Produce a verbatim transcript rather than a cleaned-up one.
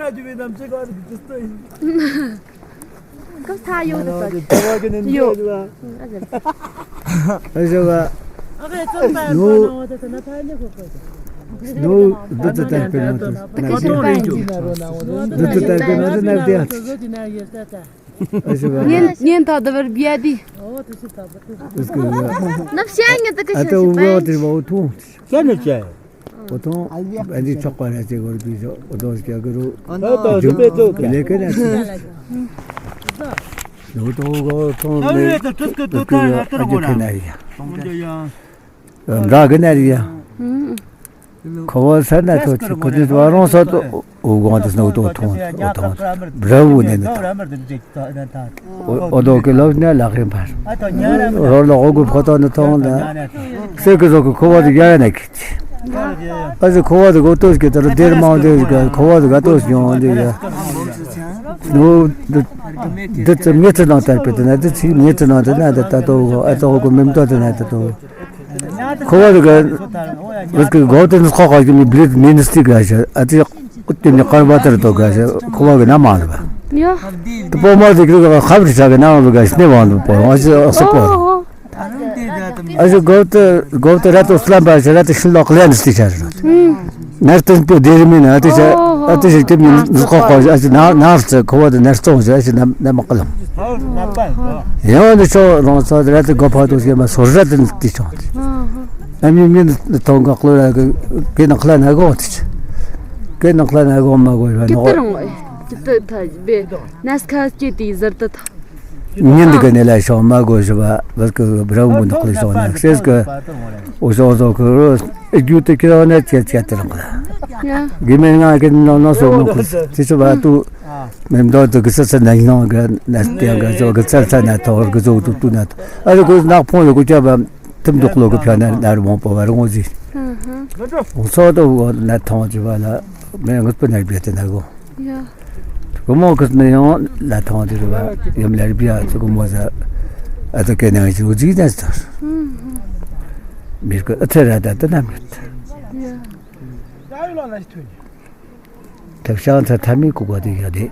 ར་རྒྱུ་བའི་ནམ་ཅི་ག་རེ་དུ་སྟོན། སྐབས་ཐ་ཡོད་དུ་ད་ཡོད། ཨ་ཟེར། ཨ་ཟེར་བ། ནོ། ནོ། འདི་ཚོ་ལྟར་དཔེར་ན་དུ་ན་དེ། འདི་ཚོ་ལྟར་དཔེར་ན་དུ་ན་དེ། ཨ་ཟེར་བ། ཉན་ཉན་ཐག་འདི་བར་བྱས་ཏེ། ཨུ་སྐུ་ཡོད། ནབ་ཤ་ངེ་དུ་ཨ་ཏི་ཨུ་གོ་ཏི་བ་ཨུ་ཐུང་། ཅི་ནི་ཅི། ཨོ་ཐོང་། ཨ་འདི་ཆོག་པ་ར་ཅེ་གོར་པི་ཟོ་ཨོ་ཐོང་སྐྱ་གི་རུ། ཨ་ད་ད་ཟོ་པེ་ཏོ་ཀ་ལེ་ཀེ་ན་ཅི། ནུ་ཏོ་གོ་ཐོང་ཨ་ནི་ཏོ་ཏུ་ཏུ་ཏ་ན་ཏར་གོ་ར་ཨ་འདི་ཁེ་ན་ཡ། འདྲ་གི་ན་ཡ། ཁོ་བོ་ས་ན་ཏོ་ཅི་ཁོ་ནི་བ་རོང་ས་ཏོ། འུ་གོང་དུ་སྣུག་ཏོ་ཐོང་འུ་ཐོང་། བྲ་བུ་ནས་ནི་ཐོང་། འོ་འདོག་གི་ལོབ་ནས་ལག་རིང་བར། རོར་ལོག་འོ་གུ་ཕོ་ཏོ་ནི་ཐོང་ལ། སེ་གི་ཟོ་གི་ཁོ་བ་དུ་ཡ་ཡ་ནས་ཁི་ཅི། ཨ་ཟི་ཁོ་བ་དུ་གོ་ཏོ་ཞིག་གི་ཏར་དེར་མང་དེ་ཞིག་ཁོ་བ་དུ་ག་ཏོ་ཞིག་ཡོང་དེ་ཡ། ནུ། འདི་ཚི་ངེ་ཚི་ནང་དར་པེ་དེ་ན་འདི་ཚི་ངེ་ཚི་ནང་དེ་ན་དེ་ད་ཏོ་གོ་ཨ་ཏོ་གོ་མེམ་ཏོ་དེ་ན་དེ་ཏོ། ཁོ་བ་དུ་ག་རིག་གི་གོ་དེ་ནི་ཁོ་ཁ་ཞིག་མི་བླིད་མི་ནི་སྟི་ག་ཞི་ཨ་ཏི་ཀུ་ཏི་ནི་ཀར་བ་ཏར་དོ་ག་ཞི་ཁོ་བ་གི་ན་མ་ལ་བ། ཡ། དུ་པོ་མ་དེ་གི་ཁ་བ་རི་ས་གི་ན་བ་ག་ཞི་ནི་བ་དུ་པོ་ཨ་ཞི་ཨ་སོ་པོ། ཨོ། ཨ་ཞི་གོ་དེ་གོ་དེ་ར་ཏོ་སླམ་པ་ཞི་ར་ཏི་ཤི་ལོག་ལེན་སྟི་ཤ་རི། ནར་ཏན་པོ་དེ་རི་མི་ན་ཨ་ཏི་ཞི་ཨ་ཏི་ཞི་ཏི་མི་ཁོ་ཁ་ཞི་ཨ་ཞི་ན་ནར་ཙི་ཁོ་བ་དེ་ནར་ཙོང་ཞི་ཨ་ཞི་ན་ན་མ་ཀ་ལམ། ཡང་འདི་ཆོ་རོང་ཚོ་ར་ཏི་གོ་ཕ་དུ་ཞེ་མ་སོ་ར་ཏི་ཏི་ཆོ། ཨ་མི་མི་ཐོང་ག་ཀླུ་ར་གི་གི་ནག་ལ་ན་གོ་ཏི་ཆ། གི་ནག་ལ་ན་གོ་མ་གོ་ར་ཀི་ནོ། ཏི་རང་ཀི་ཏི་ཐ་བེ་ནས་ཁ་སྐྱེ་ཏི་ཟར་ཏི་ཐ། ཉིན་འདི་ག་ནས་ལ་ཤོང་མ་གོ་ཞུ་བ་བས་ཀི་བྲ་བུ་ནག་ལ་ཤོང་ན་ཤེས་ཀི་འོ་ཤོག་ཟོ་ཁུ་རུ་རྒྱུ་དེ་ཁྱེད་རང་ནས་ཁྱེད་ཁྱེད་དེ་རང་གི་ལ། ཡ། གི་མེ་ང་གི་ནོ་ནོ་སོ་མོ་ཁུ་ཅི་ཆུ་བ་ཏུ། མེ་མདོ་དུ་གི་ས་ས་ན་ཡིན་ནོ་གི་ན་སྟེང་གི་ཟོ་གི་ཚ་ཚ་ན་ཐོ་གི་ཟོ་ཏུ་ཏུ་ན་ཨ་རི་གོ་ནག་ཕོང་ཡོ་གོ་ཅ་བ་ཐིམ་དུ་ཀློ་གི་ཕྱ་ན་ན་རི་མོ་པོ་བ་རི་ངོ་ཟི། འོ་སོ་དུ་ན་ཐོང་ཅི་བ་ལ་མེ་ངུ་སྤུ་ན་རི་བེ་ཏེ་ན་གོ། ཡ། གོ་མོ་གི་ནི་ཡང་ལ་ཐོང་དེ་རུ་བ་ཡམ་ལ་རི་བི་ཡ་ཚུ་གོ་མོ་ཟ་ཨ་ཏུ་ཀེ་ནང་ཞུ་ཟི་ན་ཟ། མིར་གི་ཨ་ཚེ་ར་ད་ཏི་ན་མི་ཡ། ཐབ་ཤང་ཚ་ཐ་མི་གུ་ག་དེ་ཡ་དེ།